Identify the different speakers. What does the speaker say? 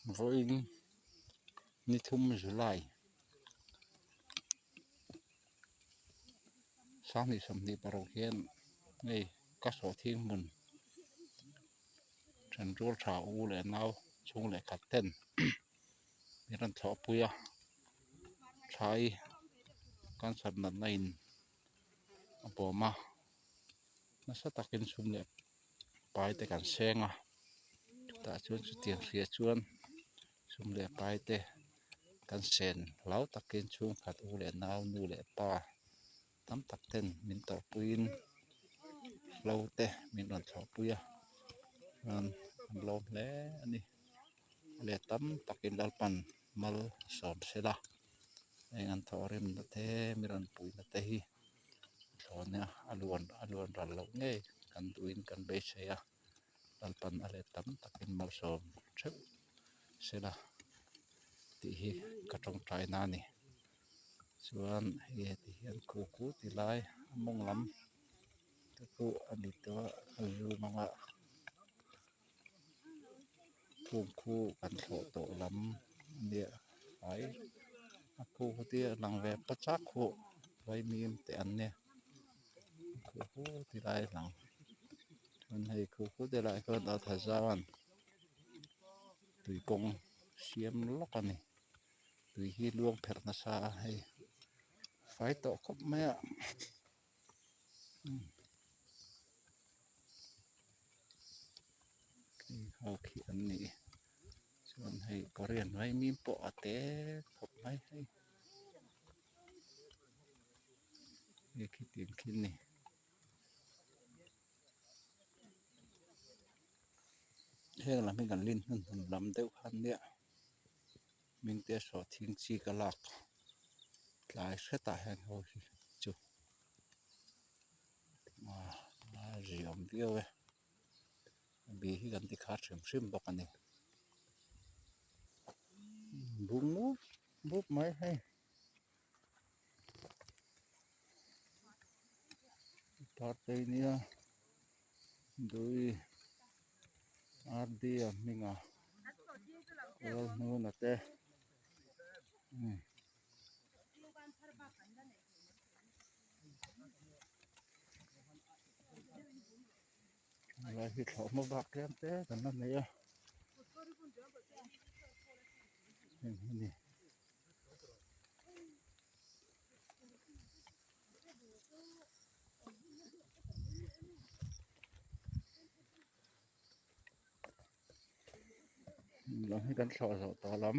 Speaker 1: Vawiin ni thum July sanghnih sawmhnih paruk hian hei ka sawhthing hmun then rual tha u leh nau chhung leh khat ten min rawn thlawh pui a thlai cancer natna in a bawm a nasa takin sum leh pai te kan seng a chutah chuan chutiang hria chuan sum leh pai te kan sen hlau takin chhungkhat u leh nau nu leh pa tam tak ten min tawrhpuiin hlo te min rawn thlawhpui a chuan an lawm hle a ni leh tam takin Lalpan mal sawm sela heng an thawhrimna te mi rawn puihna te hi. Thlawhna a luan a luan ral loh ngei kan duhin kan beisei a Lalpan a let tam takin malsawm theuh sela tih hi ka tawngtai na a ni chuan hei heti hian khu khu ti lai a mawng lam te pawh a ni tawh a a zum anga khung khu kan thlawh tawh lam a nia hnai a khu khu te a lang ve pachak khuh vaimim te an nia khu khu ti lai a lang chuan hei khu khu te lai khuan a tha zan tui kawng siam lawk a ni tui hi luang pherh nasa a hei fai tawh khawp mai a. Ho khi an ni chuan hei korean vaimim pawh a te khawp mai hei hei khi tiang khi a ni. Heng lam hi kan lin hmun hmun lam deuh kha an nia hming te sawhthing chi ka lak tlai hretah hian ho hi chu. A ziawm viau e bi hi kan ti kha hrim hrim bawk a ni bung mup mup mai hei partei nia dui r d a hming a lalhnuna te. Helai hi thlawhhma bak tlem te kan la nei a heng hi ni. Lam hi kan thlawh zawh tawh lam.